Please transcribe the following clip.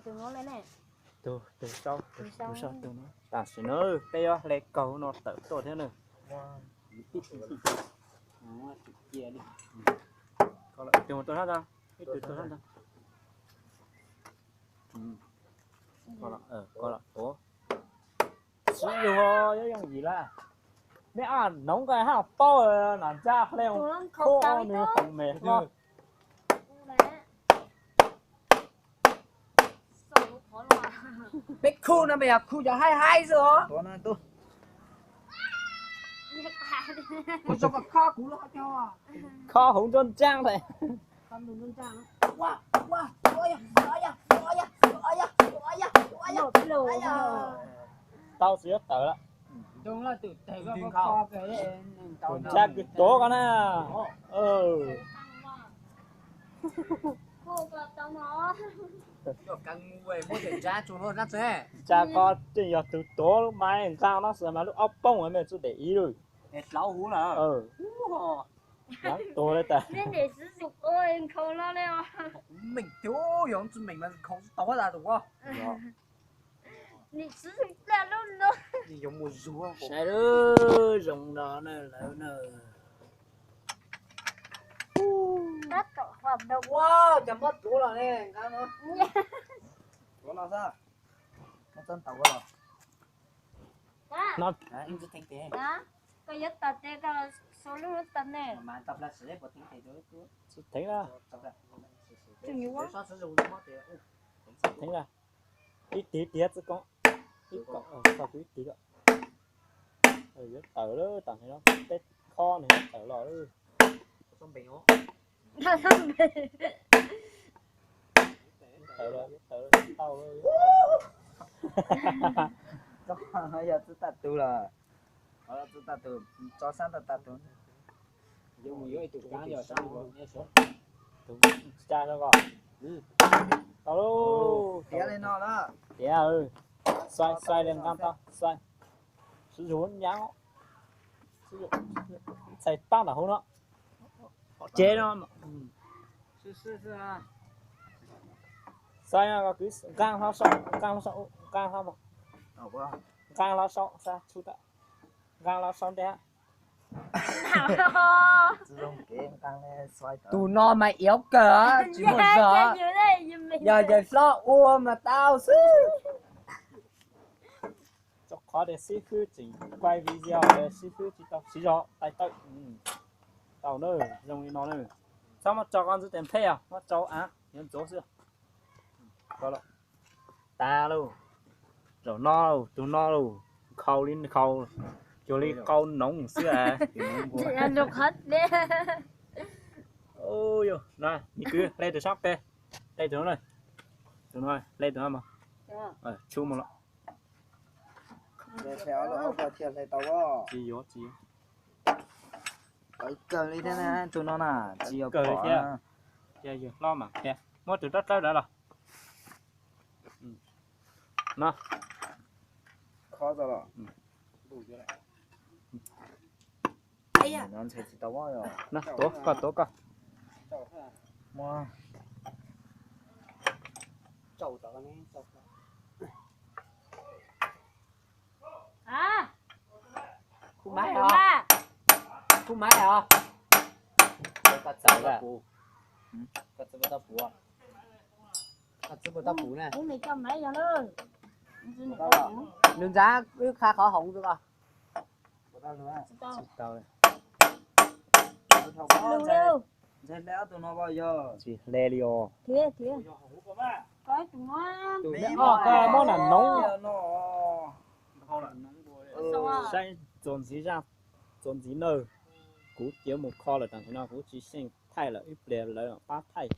Tus, tus sau, tus sau tus no. Tam sim no peb yuav hle kaug no tawm tuaj thiab na. Tus mus tua sab ntag, ib tus tua sab ntag. Ko los tuav. Sib yug yuav yooj yim lawm. Mej a noov nqaij hab paub na, ntsaj hle khuj nws hoom me hlo. Peb khuj no mas yog khuj cov haib haib xwb os. Kho hauv nruab nrab lawm. Tau tsis yuav tawm lawm. Tus ntsha kws tuav ko na. Ntsha ko tseem yog tus tuav lub maiv nqaj no xwb mas lub ob poob mej tsis dem ib lawm. Tuag li tas. Saib lub zoo no na lawv na. Ua cas muab tuav los ne nqaj no. Tuav no xwb. Muab txob ntaus los. Koj yuav tas tes koj sau lub tas ne. Tsis theev na. Tsis theev na. Ib tig tiag txwj koob. Ib koob, tau kuv ib tig lawm. Yuav tawm lawm, tam sim no peb khob nws yuav tawm los lawm. Tawm los, tawm los tau lawm. Yog txwj tag tus lawm. Txwj tag tus, tso sab tag tag tus. Tus tsa rau koj. Tau lauj. Tiav li no na. Tiav, xais, xais li nqaj tau, xais. Sib zug nyab, txhais pab nram hauv no. Ces no. Xais no, nqaj hlob sau, nqaj hlob sau, nqaj hlob, nqaj hlob sau, nqaj hlob sau ntej. Tus no mas iov kawg, tsis muaj zog. Yog yawg hlob ua mas tau xwb. Rau qhov tias xib fwb tseem kuaj video, xib fwb tsis tau siv zog tais tawm. Tau na, zoo li no na. Txhob muab tso qhov ntxwv tes nphej os, muab tso av yuav ntxuav xwb. Tas lauj. Zaum no, tus no lauj, nkhaus li nkhaus, cuag li qau noov xwb. Yog no, me kwv hle tus sab pem, hle tus no, tus no hle tus no, tshub mus los. Tsis yuav, tsis yuav. Kawg li thiab tus no na, tsis yuav kawg thiab. Yog hlob mas muab tus rab dlawb ntawd los. No. Tuav koj, tuav koj. Khub maiv os. Khub maiv os. Koj txawm tau puv. Koj txawm tau puv. Koj txawm tau puv na. Nws ntxav wb qha qhov hoov xwb os. Tsis hle li os. Koj muab nam noov. Saib txuas ntxiv zaj, txuas ntxiv nawb. Kuv cia mus kho lawm, tam sim no kuv tsis xyeej thaij lawm, ib pliag lawv pab thaij.